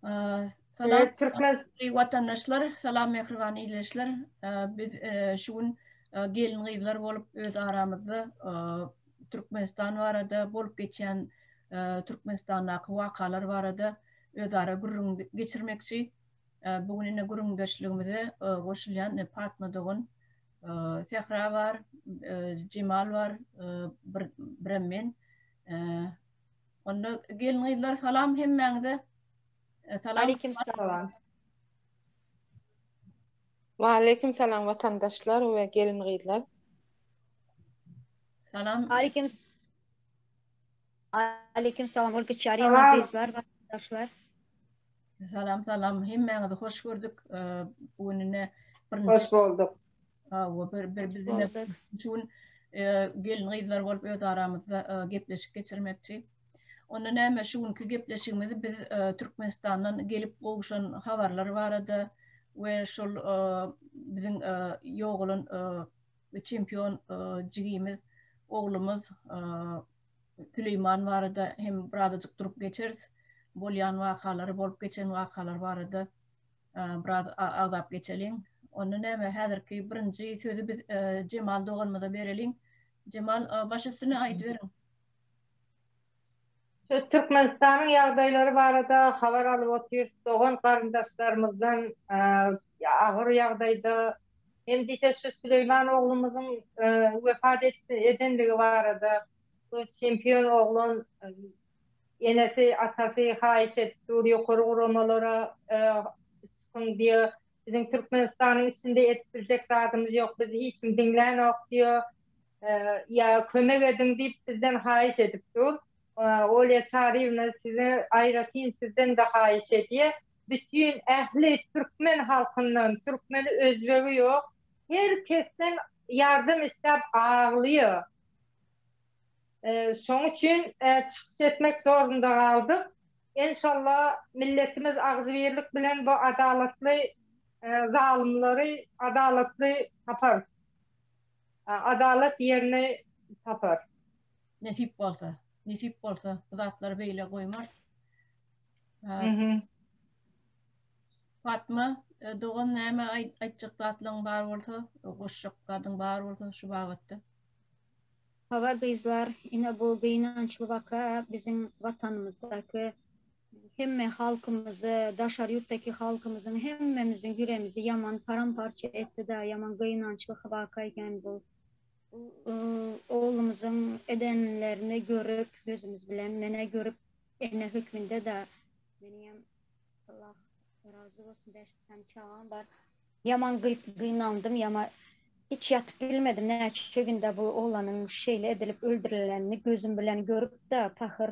Salam Türkmen watandaşlar, salam mähriban ildeşler. Biz şu gün gelin gyzlar bolup öz aramyzda Türkmenistan barada bolup geçýän Türkmenistandaky wakalar barada özara gürrüň geçirmekçi. Bu gün ine gürrüňdeşligimize goşulýan Patma dogan Sähra bar, Jemal bar, bir birem men. Onda gelin gyzlar salam hemmäňize. E, salam. Aleyküm salam. Waleýkim salam watandaşlar we gelin gyzlar. Salam. Aleyküm Aleyküm salam Olga Çaryýewa gyzlar watandaşlar. Salam salam hemmäňizi hoş gördük. E, bu gün ine birinji Hoş bolduk. Hawa bir bir biz ine şu gün e, gelin gyzlar bolup öz aramyzda e, gepleşik geçirmekçi. Onda näme şu günki gepleşigimizi biz e, Türkmenistandan gelip gowşan habarlar barada we şol biziň ýogalan çempion jigimiz oglumyz Süleýman barada hem birazajyk durup geçeris. Bolýan wakalary, bolup geçen wakalar barada biraz agzap geçeliň. Onda näme, häzirki birinji sözi biz Jemal doganymyza bereliň. Jemal, baş üstüne aýdyberiň. Şu Türkmenistanyň ýagdaýlary barada habar alyp otyrys, dogan garyndaşlarymyzdan agyr ýagdaýda hem diýse şu Süleýman oglumyzyň wepat edenligi barada bu çempion oglan enesi atasy haýyş edip dur ýokary guramalara çykyň diýe biziň Türkmenistanyň içinde edip biljek zadymyz ýok bizi hiç kim diňlänok diýe ýa kömek ediň diýip bizden haýyş edip dur. Olýa Çaryýewna size aýratyn sizden-de haýyş edýä. Bütin ähli türkmen halkyndan, türkmeni özbegi ýok, her kesden ýardam isläp aglaýa. Şoň üçin çykyş etmek zorunda galdyk. Enşalla milletimiz agzybirlik bilen bu adalatly zalymlary adalatly taparys. Adalat ýerini tapar. Nesip bolsa. Nesip bolsa bu zatlary beýle goýmarys. Fatma, e, dogan näme aýtjak zatlaryň bar bolsa, goşjak zadyň bar bolsa şu babatda. Hawa gyzlar, ine bu gynançly waka biziň watanymyzdaky hemme halkymyzy, daşary ýurtdaky halkymyzyň hemmemiziň ýüremizi ýaman param-parça etdi-da, ýaman gynançly waka eken bu. Bu oglumyzyň edenlerini görüp, gözümiz bilen, menä görüp ene hökmünde-de meniňem Allah razy bolsun bäş sany çagam bar. Ýaman gynandym ýama hiç ýatyp bilmedim näçe günde bu oglanyň şeýle edilip öldürilenini gözüm bilen görüpde pahyr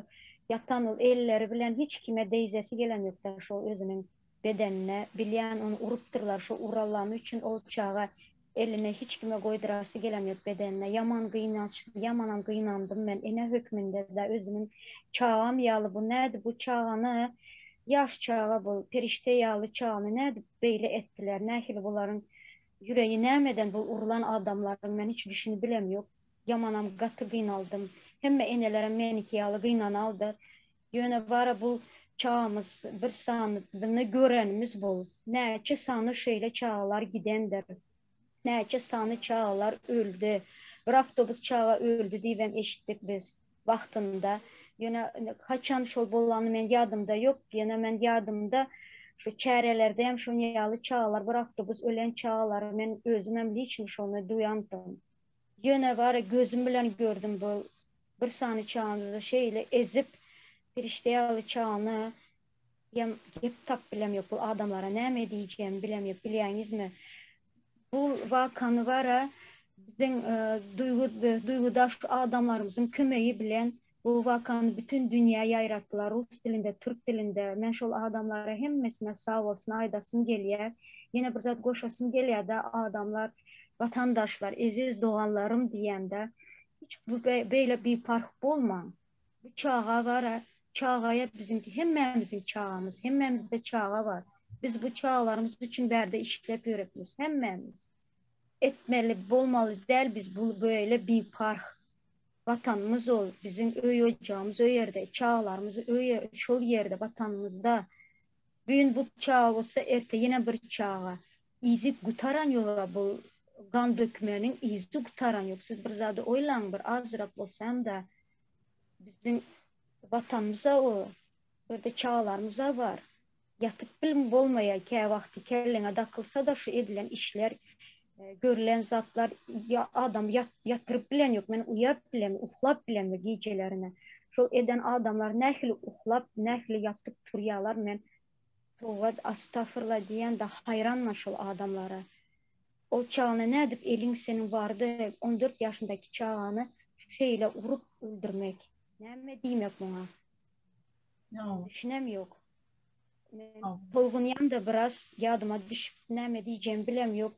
ýatan ol elleri bilen hiç kime deýzesi gelen ýokda şo özüniň bedenine bilýän ony urupdyrlar şo uralany üçin ol çaga eline hiç kime goýdurasy gelen ýok bedenine ýaman gynanç ýamanam gynandym men ene hökmünde da özümiň çagam ýaly bu nädip bu çagany ýaş çaga bu perişde ýaly çagany nädip beýle etdiler nähili bularyň ýüregi nämeden bu urulan adamlaryň men hiç düşünip bilem ýok ýamanam gaty gynaldym hemme enelerem meniki ýaly gynanaldy Ýöne bara bul çagamyz bir sanyny görenimiz bul. Näçe sany şeýle çagalar gidendir. Näçe sany çagalar öldi. Bir awtobus çaga öldi diýibem eşitdik biz wagtynda. Ýöne haçan şol bolany men ýadymda ýok. Ýöne men ýadymda şu çärelerde hem şoň ýaly çagalar bir awtobus ölen çagalary men özümem liçno şony duýandym. Ýöne bara gözüm bilen gördüm bu Bir sany çagany-da şeýle ezip, perişde ýaly çagany ýam gep tap bilem ýok, bu adamlara näme diýjegimi bilem ýok, bilýäňizmi? Bu wakany bara biziň duýgy duýgudaş adamlarymyzyň kömegi bilen bu wakany bütin dünýä ýaýratdylar, rus dilinde, türk dilinde. Men şol adamlara hemmesine sag bolsun aýdasym gelýär. Ýene bir zat goşasym gelýär-de, adamlar, watandaşlar, eziz doganlarym diýende, Hiç bu beýle biparh bolmaň. Bu çaga bara, çagaýa biziňki hemmämiziň çagamyz, hemmämizde çaga bar. Biz bu çagalarymyz üçin bärde işlep ýörüpmiz, hemmämiz. Etmeli, bolmaly däl biz bu beýle biparh. Watanymyz ol, biziň öý-ojagymyz o ýerde, çagalarymyz öý şol ýerde, watanymyzda. Düýn bu çaga bolsa erte ýene bir çaga. Yzy gutaran ýoga bu gan dökmeniň yzy gutaran ýok. Siz bir zady oýlaň bir azrak bolsam-da biziň watanymyza o ýerde çagalarymyza bar. Ýatyp bilm bolmaýa käwagty kelleňe dakylsa-da şu edilen işler görlen zatlar adam ýatyryp bilen ýok. Men uýap bilemok, uklap bilemok gijelerine. Şol eden adamlar nähili uklap, nähili ýatyp turýalar men toba astagfyrla diýende haýranman şol adamlara. Ol çagany nädip eliň seniň bardy 14 ýaşyndaky çagany şeýle urup öldürmek. Näme diýmek muňa? Düşünem ýok. Men tolgunýan-da biraz, ýadyma düşüp näme diýjegimi bilem ýok.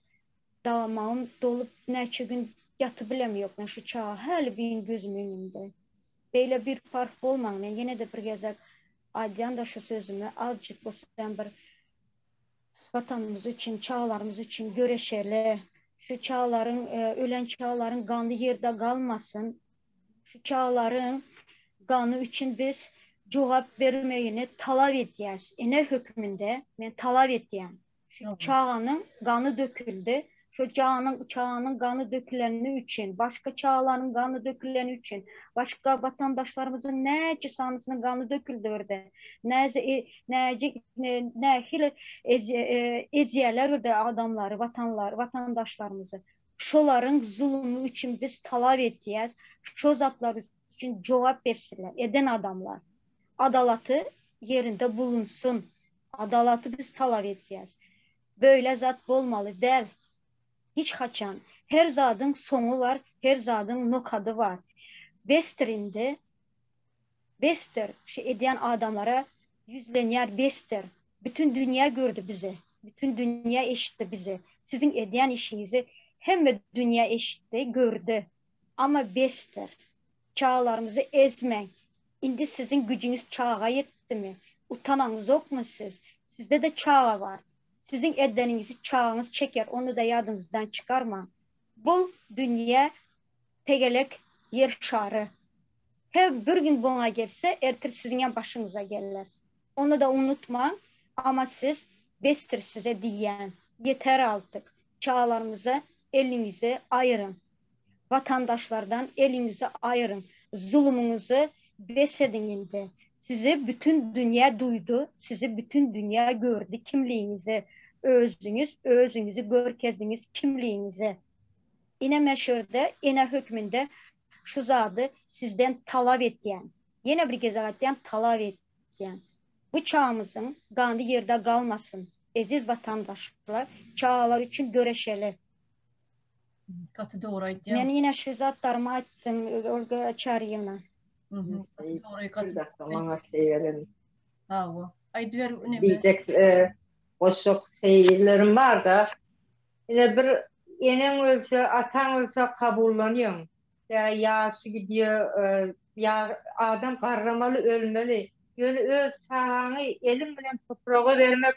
Damagym dolup näçe gün ýatybilem ýok men şu çaga häli bin gözüm öňünde. Beýle bir parh bolmaň men ýene-de bir gezek aýdýan-da şu sözümi azjyk bolsam bir Watanymyz üçin, çagalarymyz üçin göreşeli. Şu çagalaryň, ölen çagalaryň gany ýerde galmasyn. Şu çagalaryň gany üçin biz jogap bermegini talap edýäris. Ene hökmünde men talap edýän. Şu çaganyň gany döküldi. Şu janyň, çaganyň gany döküleni üçin, başga çagalaryň gany döküleni üçin, başga watandaşlarymyzyň näçe sanysynyň gany döküldi birde. Näce, näce, nähili ezýärler birde adamlary, watanlary, watandaşlarymyzy. Şolaryň zulumy üçin biz talap edýäs, şo zatlar üçin jogap bersinler, eden adamlar. Adalaty ýerinde bulunsyn. Adalaty biz talap edýäs. Böyle zat bolmaly däl. Hiç haçan. Her zadyň soňy bar, her zadyň nokady bar. Besdir indi. Besdir. Şu edýän adamlara ýüzlenýär besdir. Bütün dünýä gördi bizi. Bütün dünýä eşitdi bizi. Siziň edýän işiňizi hemme dünýä eşitdi, gördi. Amma besdir. Çagalarymyzy ezmäň. Indi siziň güjüňiz çaga ýetdimi? Utanaňyzokmy siz? Sizde-de çaga bar. Siziň edeniňizi çagaňyz çeker, ony-da ýadyňyzdan çykarmaň. Bu dünýä tegelek ýer şary. Her bir gün buňa gelse, ertir siziňem başyňyza geler. Ony-da unutmaň, amma siz besdir size diýýän. Ýeter altyk. Çagalarymyza eliňizi aýyryň. Watandaşlardan eliňizi aýyryň. Zulumyňyzy bes ediň indi. Sizi bütün dünýä duýdy, sizi bütün dünýä gördi kimligiňizi. Özüňiz özüňizi görkezdiňiz kimligiňizi. Ine men şu ýerde ene hökmünde şu zady sizden talap etýän. Ýene bir gezek aýtýan talap etýän. Bu çagymyzyň gany ýerde galmasyn. Eziz watandaşlar çagalar üçin göreşeli. Gaty dogry aýtýaň. Men ýene şu zatlarymy aýtdym Olga Çaryýewna. Gaty dogry, gaty. Maňa şeýle. Hawa. Aýdyber neme. Diýjek e, goşjak şeýlerim bar-da. Ine bir eneň ölse, ataň ölse kabullanýaň. Ýa ýaşy gidýär, e, ýa adam garramaly, ölmeli. Ýöne öz çagaňy eliň bilen topraga bermek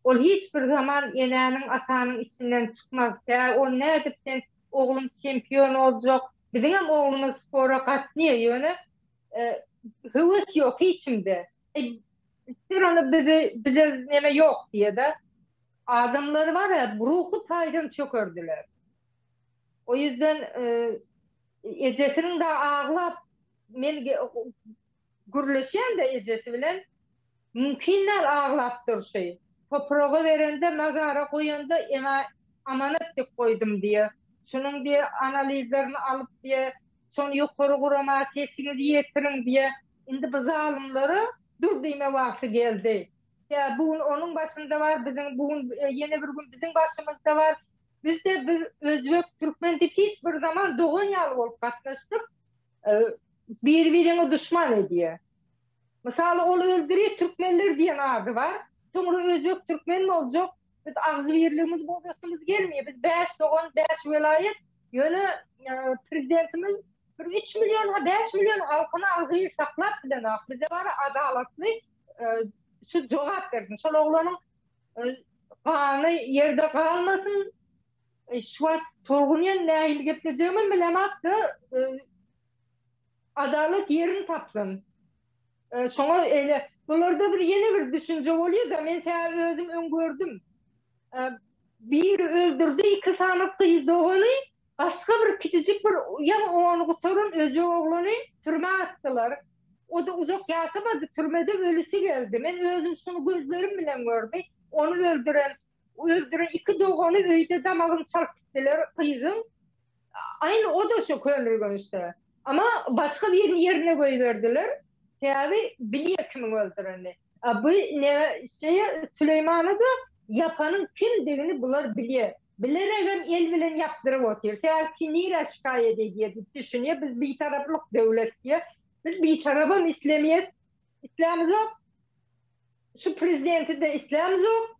Ol hiç bir zaman enäniň atanyň içinden çykmaz tä ol nädip sen oglum çempion boljak biziňem oglumyz spora gatnýa ýöne höwes ýok hiçimde ser ony bizi bize neme ýok diýeda adamlary bar ya ruhy taýdan çökerdiler o ýüzden ejesiniň da aglap men Gürleşýän-de ejesi bilen, mümkin däl aglap durşy. Topraga berende, mazara goýanda ema amanat dek goýdum diýe. Şunuň diýe analizlerini alyp diýe, şony ýokary gurama sesiňizi ýetiriň diýe. Indi bu zalymlara dur diýme wagty geldi. Tä bu gün onuň başynda bar, biziň bu gün ýene bir gün biziň başymyzda bar. Biz-de biz özbek, türkmen diýip hiç bir zaman dogan ýaly bolup gatnaşdyk. Bir-biriňi duşman edýär. Mysaly ol öldürýär türkmenler diýen ady bar. Soňra özbek türkmen boljak. Biz agzybirligimizi bozasymyz gelmeýär. Biz 5 dogan, 5 welaýat. Ýöne prezidentimiz bir 3 million ha 5 million halkyny agzybir saklap bilenok. Bize bar adalatly şu jogap bersin. Şol oglanyň gany ýerde galmasyn. Şu wagt tolgunýan nähili geplejegimem bilemok-da, adalat ýerini tapsyn. Şoňa eýle. Bularda bir ýene bir düşünje bolýar-da, men sebäbi özüm öň gördüm. Biri öldürdi iki sany gyz dogany, başga bir kiçijik bir ýaňy ony gutaran özbek oglany türmä atdylar. O-da uzak ýaşamady, türmede ölüsi geldi. Men özüm şuny gözlerim bilen gördi. Ony öldüren, öldüren iki dogany öýde damagyny çalyp gitdiler gyzyň. Aýny o-da şo Köneürgençde. Amma başga birini ýerine goýberdiler. Sebäbi bilýär kimiň öldürenini. A bu ne şeýe Süleýmana-da ýapanyň kimdigini bular bilýär. Bileregem el bilen ýapdyryp otyr. Sebäbi ki nirä şikaýat edýär diýip düşünýär. Biz bitaraplyk döwlet diýýär. Biz bitarabam islemeýäs. Islämizok. Şu prezidenti-de islämizok.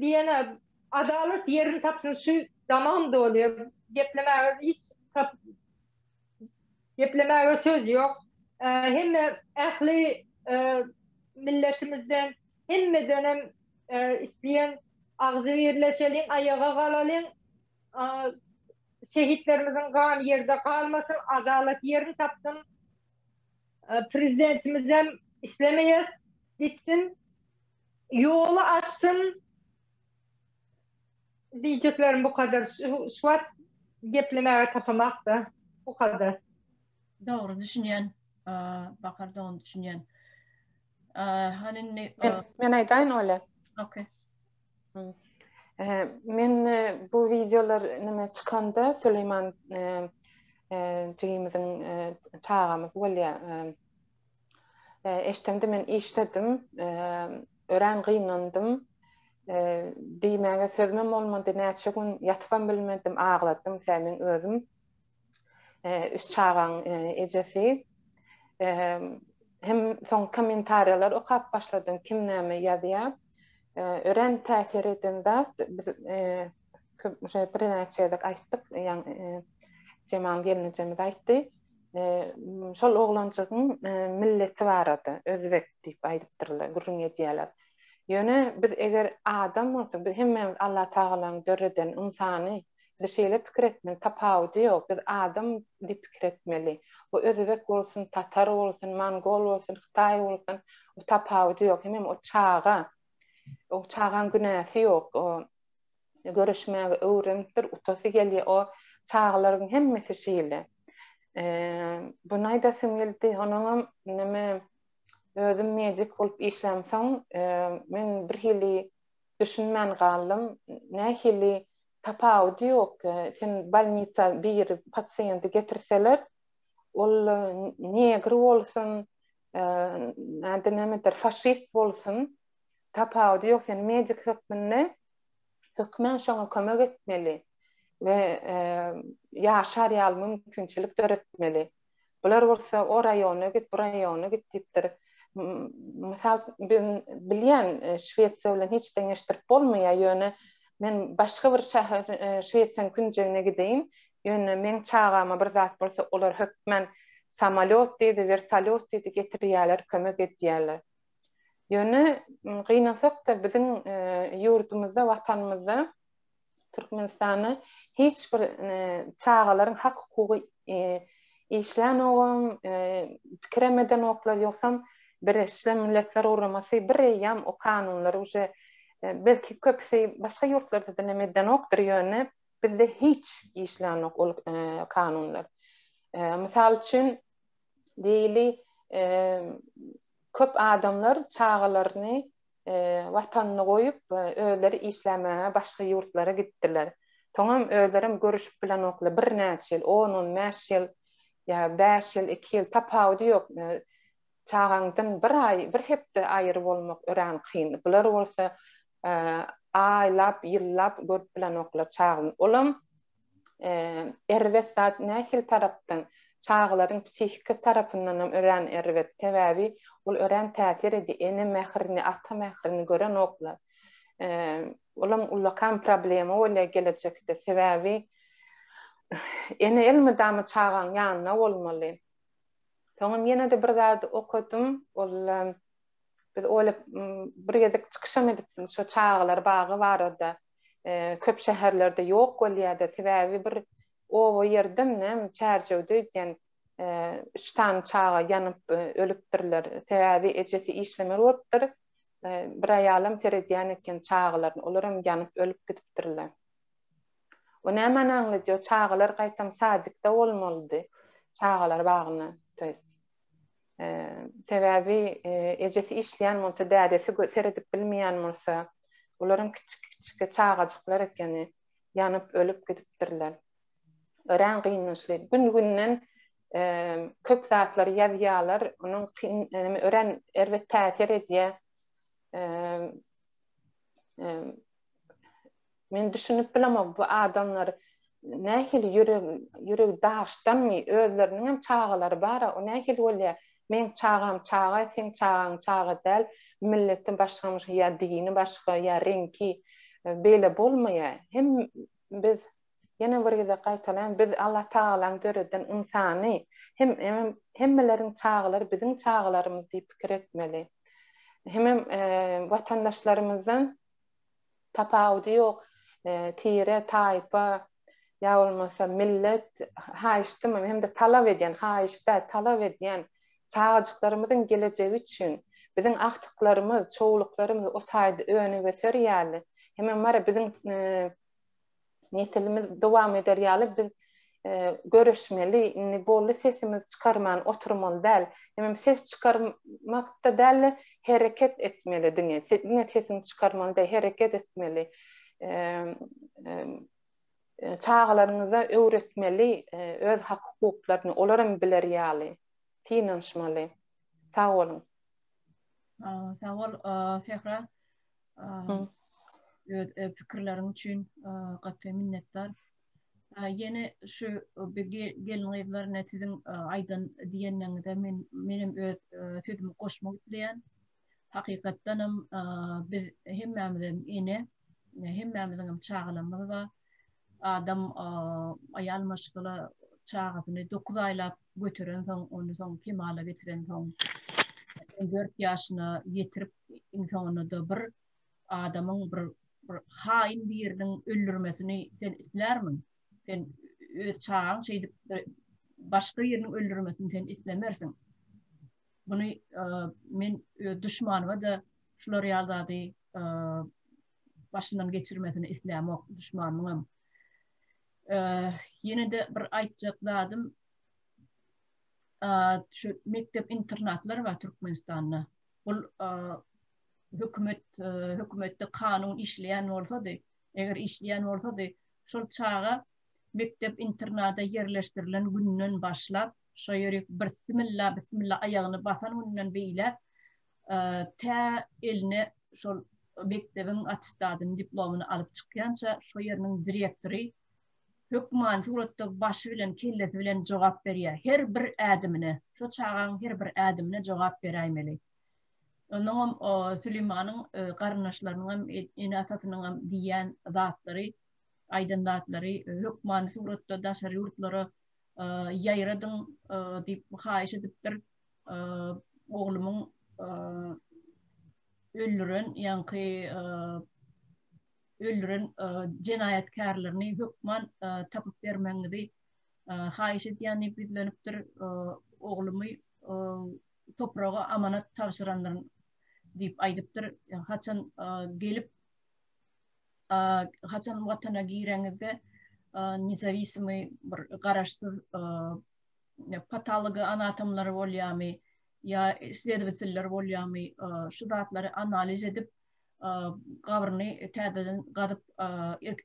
Diýene adalat ýerini tapsyn şu damagym dolýar geplemäge hiç tap geplemäge söz ýok hemme ähli milletimizden hemmedenem isleýän agzybirleşeliň aýaga galalyň şehitlerimiziň gany ýerde galmasyn adalat ýerini tapsyn prezidentimizem islemeýäs gitsin Ýoly açsyn diýjeklerim bu kadar. Şu wagt geplemäge tapamakda bu kadar. Dogry düşünýän. Bakar dogan düşünýän. Hany indi Men aýdaýyn Ola. Okey. Men bu wideolar nime çykanda Süleýman jigimiziň çagamyz bolýar. Eşdemde men işdedim, örän gynandym. Diýmäge sözümem bolmady, näçe gün ýatypam bilmedim, agladym. Sebäbi meň özüm üç çagaň ejesi. Hem soň kommentariýalar okap başladym, kim näme ýazýar. Örän täsir eden zat, biz köp birnäçe gezek aýtdyk, ýagny Jemal gelnejemiz aýtdy. Şol oglanjygyň milleti barada özbek diýip aýdypdyrlar, gürrüň edýärler. Ýöne biz eger adam bolsak, biz hemmämiz Allatagalaň döreden ynsany, biz şeýle pikir etmeli, tapawudy ýok, biz adam diýip pikir etmeli. O özbek bolsun, tatar bolsun, mongol bolsun, hytaý bolsun, o tapawudy ýok. Hemem o çaga, o çagaň günäsi ýok. O göreşmäge öwrenipdir, utasy gelýär. O çagalaryň hemmesi şeýle. Buny aýdasym geldi. Onuňam neme özüm medik bolup işlämsoň, men bir hili düşünmän galdym. Nähili tapawudy ýok. Sen bolnisa bir pasiýenti getirseler, ol negr bolsun, näde nämedir, faşist bolsun, tapawudy ýok. Sen medik hökmünde hökmän şoňa kömek etmeli we ýaşar ýaly mümkinçilik döretmeli. Bular bolsa o raýona git, bu raýona git diýipdir. Mysal ben bilýän Şwesiýa bilen hiç deňeşdirip bolmaýar, ýöne men başga bir şäher Şwesiýanyň künjegine gideýin, ýöne meň çagama bir zat bolsa olar hökmän samolýot diýdi, wertolýot diýdi getirýärler, kömek edýärler. Ýöne gynansak-da biziň ýurdumyzda, Watanymyzda, Türkmenistanda hiç bir çagalaryň hak-hukugy işlänogam, pikirem edenoklar, ýogsam Birleşen Milletler Guramasy bir eýýäm o kanunlary uje belki köpüsi başga ýurtlarda-da neme edenokdyr, ýöne bizde hiç işlänok ol kanunlar. Mysal üçin, diýeli, Köp adamlar çagalaryny Watanyny goýup, özleri işlämäge başga ýurtlara gitdiler. Soňam özlerem görüşip bilenoklar birnäçe ýyl, on-on bäş ýyl ýa bäş ýyl, iki ýyl, tapawudy ýok. Çagaňdan bir aý, bir hepde aýry bolmak örän kyn. Bular bolsa aýlap, ýyllap görüp bilenoklar çagasyny. Olam erbet zat nähili tarapdan? Çagalaryň psihika tarapyndanam örän erbet. Sebäbi ol örän täsir edýär. Ene mährini, ata mährini görenoklar. Olam ullakan problema bolýar gelejekde. Sebäbi ene elmydama çagaň ýanynda bolmaly. Soňam ýene-de bir zady okadym. Ol biz oýlap bir gezek çykyşam edipsiň şo çagalar bagy barada. Köp şäherlerde ýok bolýada sebäbi bir oba ýerdem näme Çärjewde öýdýän. Üç sany çaga ýanyp ölüpdirler. Sebäbi ejesi işlemeli bolupdyr. Bir aýalam seredýän eken çagalaryna. Olaram ýanyp ölüp gidipdirler. O nämäni aňladýar? Çagalar gaýtam sadikde bolmalydy. Çagalar bagyna, to ýest. Sebäbi ejesi işleýän bolsa, dädesi seredip bilmeýän bolsa, olaram kiçi-kiçi çagajyklar ekeni, ýanyp ölüp gidipdirler. Örän gynançly. Gün-günden köp zatlary ýazýarlar. Onuň örän erbet täsir edýär. Men düşünip bilemok bu adamlar nähili ýürek ýüregi daşdanmy özleriniňem çagalary bara o nähili bolýa meň çagam çaga seň çagaň çaga däl milleti başgamyş ýa dini başga ýa reňki beýle bolmaýa hem biz ýene bir gezek gaýtalaýan biz Allah tagalaň döreden ynsany hem hemmeleriň çagalary biziň çagalarymyz diýip pikir etmeli hemem watandaşlarymyzdan Tapawudy ýok, tire, taýpa, ýa bolmasa millet, haýyşdym hem-de talap edýän, haýyş däl, talap edýän çagajyklarymyzyň gelejegi üçin, biziň agtyklarymyz, çowluklarymyz o taýda önüp öser ýaly, hemem bara biziň Nesilimiz dowam eder ýaly biz göreşmeli, indi boldy sesimizi çykarman oturmaly däl. Hemem ses çykarmakda däl-de hereket etmeli diňe. Diňe sesiňi çykarmaly däl, hereket etmeli. Çagalaryňyza öwretmeli öz hak-hukuklaryny, olaram biler ýaly. Synanyşmaly. Sag boluň. Sag bol, Sähra. Öz pikirleriň üçin gaty minnetdar. Ýene şu gelin-gyzlar ine siziň aýdan diýenleriňize men menem öz sözümi goşmak isleýän. Hakykatdanam biz hemmämizem ene, hemmämiziňem çagalarymyz bar. Adam aýal maşgala çagasyny 9 aýlap göterensoň, ony soň kemala getirensoň, 14 ýaşyna ýetirip, iň soňunda-da bir adamyň bir bir haýyn biriniň öldürmesini sen islärmiň? Sen öz çagaň şeýdip bir başga biriniň öldürmesini sen islemersiň. Muny men öz duşmanyma-da şular ýaly zady başyndan geçirmesini islämok, duşmanymyňam. Ýene-de bir aýtjak zadym, şu mekdep internatlar bar Türkmenistanda. Bul hökümet hökümetde kanun işleýän bolsady, eger işleýän bolsady, şol çaga mekdep internada ýerleşdirilen günden başlap, şo ýerik bismilla bismilla aýagyny basan günden beýläk tä eline şol mekdebiň attestadyny, diplomyny alyp çykýança şo ýeriniň direktory hökmany suratda başy bilen, kellesi bilen jogap berýär. Her bir ädimine, şo çagaň her bir ädimine jogap beräýmeli. Onuňam Süleýmanyň garyndaşlarynyňam, ene-atasynyňam diýýän zatlary, aýdan zatlary hökmany suratda daşary ýurtlara ýaýradyň diýip haýyş edipdir. Oglumyň öldüren ýaňky öldüren jenaýatkärlerini hökman tapyp bermegiňizi haýyş edýän diýip ýüzlenipdir. Oglumy topraga amanat tabşyrandyryn diýip aýdypdyr. Haçan gelip haçan watana gireňizde nezawisimiý bir garaşsyz patologoanatomlar bolýarmy ýa isledowateller bolýarmy şu zatlary analiz edip gabryny täzeden gazyp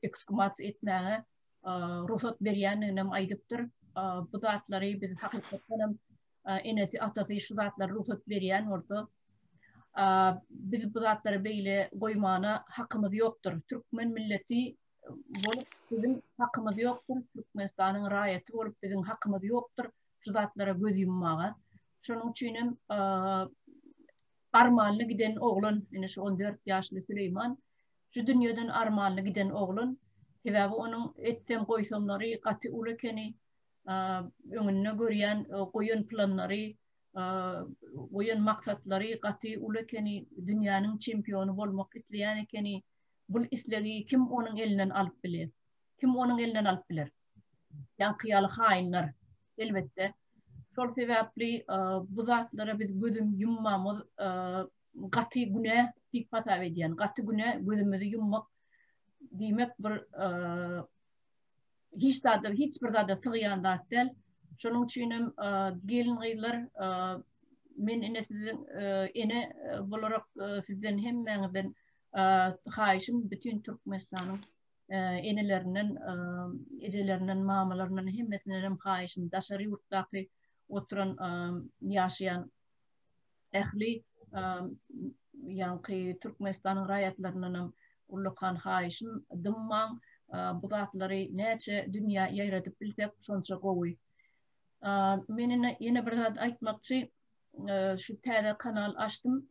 eksgumasiýa etmäge rugsat berýändigini hem aýdypdyr. Bu zatlary biz hakykatdan hem enesi atasy şu zatlary rugsat berýän bolsa biz bu zatlary beýle goýmana hakymyz ýokdur. Türkmen milleti bolup biziň hakymyz ýokdur. Türkmenistanyň raýaty bolup biziň hakymyz ýokdur şu zatlara göz ýummaga. Şonuň üçin hem armanly giden oglan, ine şu 14 ýaşly Süleýman şu dünýeden armanly giden oglan. Sebäbi onuň etsem goýsamlary gaty uly ekeni. Öňünde görýän goýan planlary, goýan maksatlary gaty uly ekeni. Dünýäniň çempiony bolmak isleýän ekeni. Bul islegi kim onuň elinden alyp biler? Kim onuň elinden alyp biler? Ýaňky ýaly haýynlar, elbetde. Şol sebäpli bu zatlara biz gözüm ýummamyz gaty günä diýip hasap edýän. Gaty günä gözümizi ýummak diýmek bir hiç zada hiç bir zada sygýan zat däl. Şonuň üçin hem gelin-gyzlar men ine siziň ene bolarak sizden hemmäňizden haýyşym bütin Türkmenistanyň enelerinden, ejelerinden, mamalaryndan hemmesinden hem haýyşym daşary ýurtdaky oturan ýaşaýan ähli ýaňky Türkmenistanyň raýatlaryndan hem ullakan haýyşym dymmaň bu zatlary näçe dünýä ýaýradyp bilsek şonça gowy. Men ine ýene bir zat aýtmakçy şu täze kanal açdym.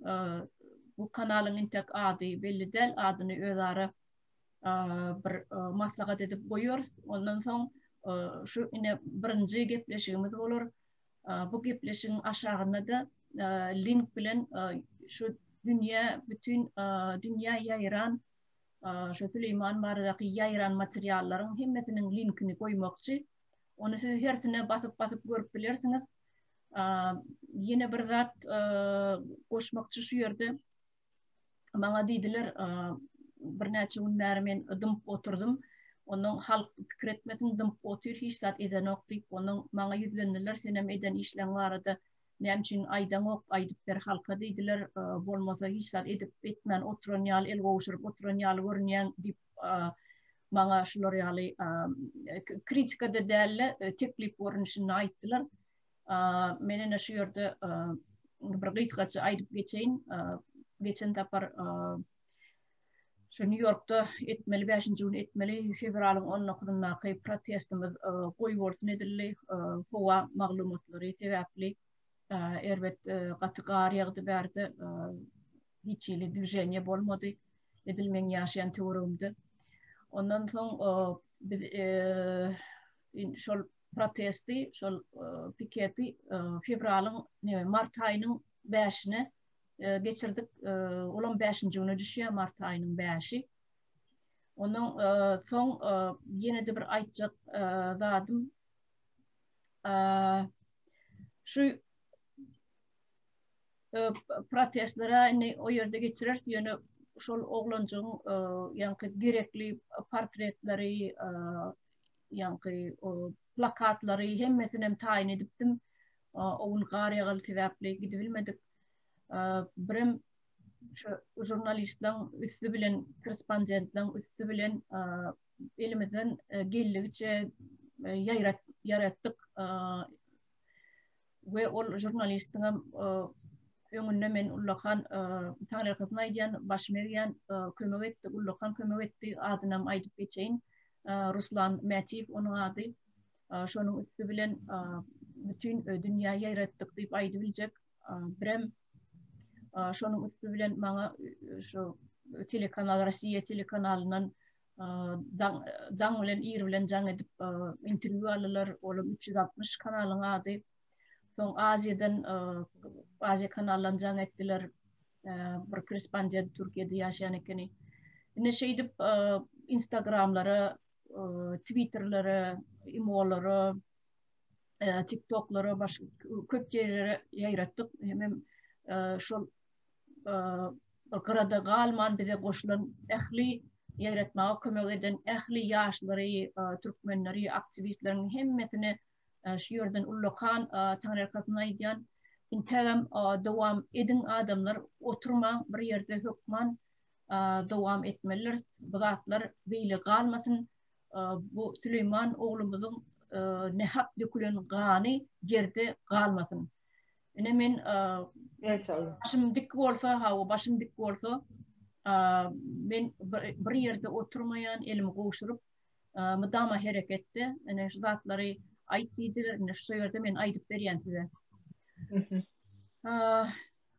Bu kanalyň intek ady belli däl, adyny özara bir maslahat edip goýarys. Ondan soň şu ine birinji gepleşigimiz bolar. Bu gepleşigiň aşagynda-da link bilen şu dünýä bütin dünýä ýaýran şu Süleýman baradaky ýaýran materiallaryň hemmesiniň linkini goýmakçy. Ony siz hersine basyp-basyp görüp bilersiňiz. Ýene bir zat goşmakçy şu ýerde. Maňa diýdiler, birnäçe gün bäri men dymyp oturdym. Ondan halk pikir etmesin, dymyp otyr, hiç zat edenok diýip, ondan maňa ýüzlendiler, senem eden işleň barada näme üçin aýdaňok, aýdyp ber halka diýdiler. Bolmasa hiç zat edip etmän oturan ýaly, el gowşuryp oturan ýaly görünýäň diýip, maňa şular ýaly kritika-da däl-de, teklip görnüşinde aýtdylar. Men ine şu ýerde bir gysgaça aýdyp geçeýin. Geçen sapar şu Nýu-Ýorkda etmeli, bäşinji gün etmeli fewralyň on dokuzyndaky protestimiz goý bolsun edildi. Howa maglumatlary sebäpli erbet gaty gar ýagdy bärde. Hiç hili dwiženiýe bolmady. Edil meň ýaşaýan töweregimde. Ondan soň biz şol protesti, şol piketi fewralyň, neme, mart aýynyň bäşine geçirdik. Olam bäşinji güne düşýär, mart aýynyň bäşi. Ondan soň ýene-de bir aýtjak zadym şu protestlere indi o ýerde geçireris, ýöne şol oglanjygyň ýaňky gerekli portretleri, ýaňky plakatlary hemmesini hem taýyn edipdim. O gün gar ýagaly sebäpli gidibilmedik. Birem şu žurnalistleriň üsti bilen, korrespondentleriň üsti bilen elimizden geldigiçe ýaýrat ýaratdyk. We ol žurnalistiňem öňünde men ullakan taňryýalkasyn aýdýan, başym egýän, kömek etdi, ullakan kömek etdi, adynam aýdyp geçeýin. Ruslan Mätiýew onuň ady. Şonuň üsti bilen bütin dünýä ýaýratdyk diýip aýdybiljek. Birem şonuň üsti bilen maňa şu telekanal Rossiýa telekanalyndan daň, daň bilen ir bilen jaň edip interwýu aldylar. Olam 360 kanalyň ady. Soň Aziýadan Aziýa kanaldan jaň etdiler. Bir korrespondent Türkiýede ýaşaýan ekeni. Ine şeýdip Instagramlara, Twitterlere, Imolara, TikToklara başga köp ýerlere ýaýratdyk. Hemem şol gyrada galman bize goşulan ähli ýaýratmaga kömek eden ähli ýaşlary, türkmenleri, aktiwistleriň hemmesine şu ýerden ullakan taňryýalkasyn aýdýan. Intägem dowam ediň adamlar, oturmaň bir ýerde hökman dowam etmelidiris. Bu zatlar beýle galmasyn. Bu Süleýman oglumyzyň nähak dökülen gany ýerde galmasyn. Ine men başym dik bolsa, hawa başym dik bolsa, men bir ýerde oturmaýan, elimi gowşuryp, mydama hereketde. Ine şu zatlary aýt diýdiler, ine şu ýerde men aýdyp berýän size.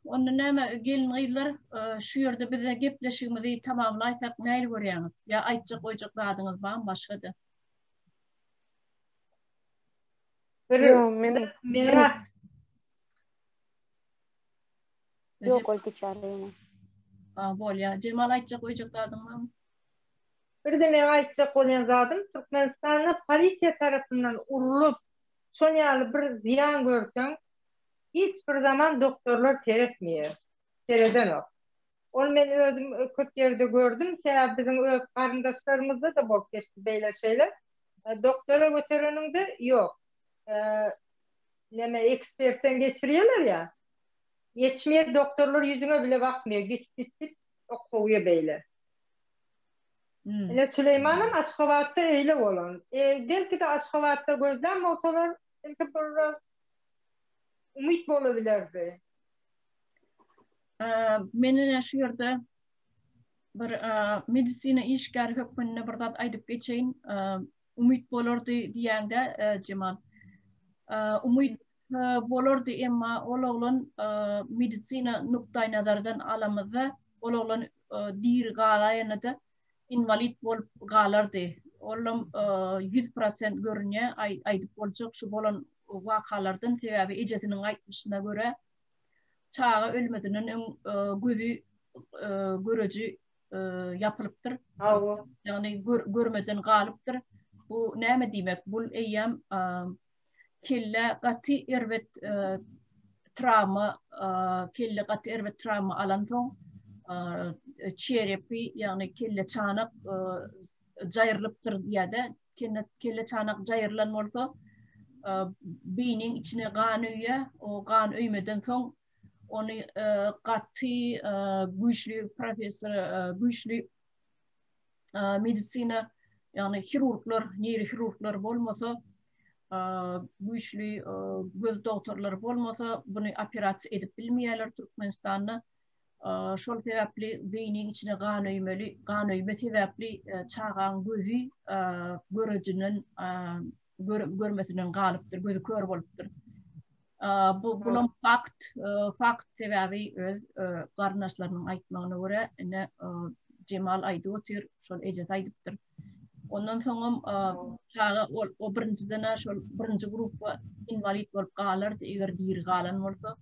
Onda näme gelin gyzlar, şu ýerde bize gepleşigimizi tamamlaýsak nähili görýäňiz? Ýa aýtjak goýjak zadyňyz barmy başga-da? Ýok, men Ýok, ol biçäre ýene. A, bolýa. Jemal aýtjak goýjak zadyň barmy? Bir-de meň aýtjak bolýan zadym, Türkmenistanda polisiýa tarapyndan urlup, Şon ýaly bir zyýan görseň, hiç bir zaman doktorlar seretmeýär. Seredenok. Ony men özüm köp ýerde gördüm. Sebäbi biziň öz garyndaşlarymyzda-da bolup geçdi beýle şeýle. Doktora götereniňde ýok. Neme ekspertden geçirýärler ýa. Geçmeýär doktorlar ýüzüňe bile bakmaýar. Git git git kowýar beýle. Ine Süleýmanam Aşgabatda eýle bolan. Belki-de Aşgabatda gözlän bolsalar belki bir umyt bolabilerdi. Men ine şu ýerde bir medisina işgäri hökmünde bir zat aýdyp geçeýin. Umyt bolardy diýäňde Jemal. Umyt bolardy emma ol oglan medisina nukdaýnazardan alamyzda ol oglan diri galaýanda-da inwalid bolup galardy. Olam 100% görünýär, aýdyp boljak şu bolan wakalardan sebäbi ejesiniň aýtmyşyna görä çaga ölmezinden öň gözi göreji ýapylypdyr. Hawa. Ýagny görmeden galypdyr. Bu näme diýmek? Bul eýýäm kelle gaty erbet trawma, kelle gaty erbet trawma alansoň, çerepi, ýagny kelle çanak jaýrylypdyr diýýär-de. Kelle çanak jaýrylan bolsa, beýniň içine gan öýýär. O gan öýmeden soň ony gaty güýçli professor, güýçli medisina, ýagny hirurglar, neýrohirurglar bolmasa, güýçli göz dogtorlary bolmasa, buny operasiýa edip bilmeýärler Türkmenistanda. Şol sebäpli beýniň içine gan öýmeli, gan öýme sebäpli çagaň gözi görejinden görmesinden galypdyr, gözi kör bolupdyr. Bu bulam fakt, fakt sebäbi öz garyndaşlarynyň aýtmagyna görä, ine Jemal aýdyp otyr, şol ejesi aýdypdyr. Ondan soňam çaga ol o birinjiden şol birinji gruppa inwalid bolup galardy, eger diri galan bolsa.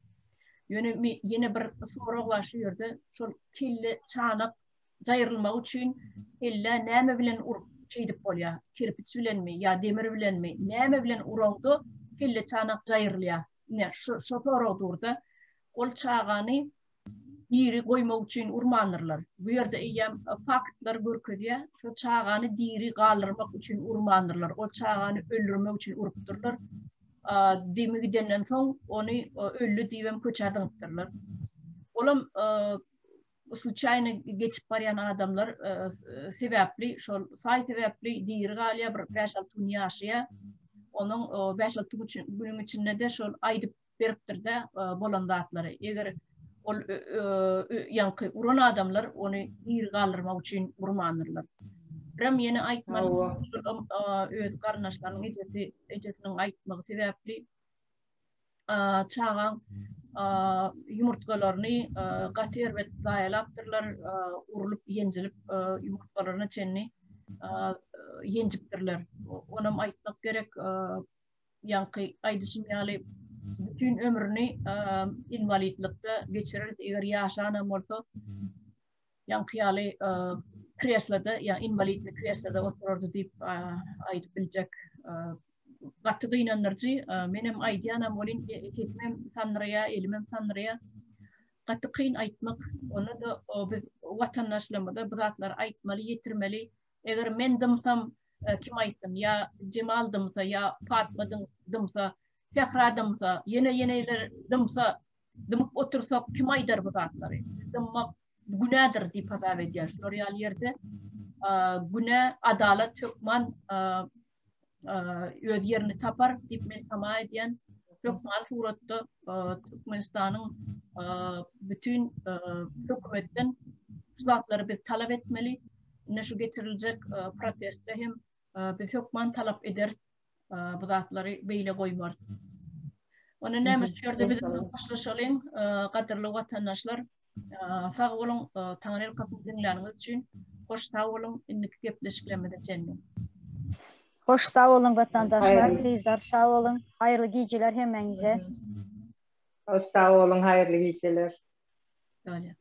Ýöne ýene bir sorag bar şu ýerde, şol kelle çanak jaýrylmagy üçin kellä näme bilen urup şeýdip bolýar? Kerpiç bilenmi ýa demir bilenmi? Näme bilen uraňda kelle çanak jaýrylýar? Ine şu şu sorag durda. Ol çagany diri goýmak üçin urmandyrlar. Bu ýerde eýýäm faktlar görkezýär. Şo çagany diri galdyrmak üçin urmandyrlar. Ol çagany öldürmek üçin urupdyrlar. Demi gidenden soň ony öldi diýibem köçä zyňypdyrlar. Olam sluçaýny geçip barýan adamlar sebäpli, şol saý sebäpli diri galýar, bir 5-6 gün ýaşaýar. Onuň 5-6 gün günüň içinde-de şol aýdyp beripdir-de bolan zatlary. Eger ol ýaňky uran adamlar ony diri galdyrmak üçin urmandyrlar. Birem ýene aýtmaly, öz garyndaşlarynyň ejesi, ejesiniň aýtmagy sebäpli çagaň ýumurtgalaryny gaty erbet zaýalapdyrlar, urlup, ýenjilip ýumurtgalaryna çenli ýenjipdirler. Onam aýtmak gerek, ýaňky aýdyşym ýaly bütin ömrüni inwalidlikde geçirirdi, eger ýaşanam bolsa. Ýaňky ýaly kresloda, ýa inwalidli kresloda oturardy diýip aýdyp biljek. Gaty gynandyryjy. Menem aýdýanam welin sesimem sandyraýar, elimem sandyraýar. Gaty kyn aýtmak. Onda-da biz watandaşlarymyza bu zatlary aýtmaly, ýetirmeli. Eger men dymsam, kim aýtsyn? Ýa Jemal dymsa, ýa Patma dymsa, Sähra dymsa, ýene-ýeneler dymsa, Dymyp otursak kim aýdar bu zatlary? Dymmak günädir diýip hasap edýär. Şular ýaly ýerde günä adalat hökman öz ýerini tapar diýip men tama edýän. Hökman suratda Türkmenistanyň bütin hökümetden şu zatlary biz talap etmeli. Ine şu geçiriljek protestde hem biz hökman talap ederis. Bu zatlary beýle goýmarys. Onda näme şu ýerde biz hoşlaşalyň, gadyrly watandaşlar. Sag boluň, Taňryýalkasyn diňläniňiz üçin. Hoş sag boluň, indiki gepleşiklerimize çenli. Hoş sag boluň watandaşlar, gyzlar sag boluň. Haýyrly gijeler hemmäňize. Hoş sag boluň, haýyrly gijeler. Bolýar.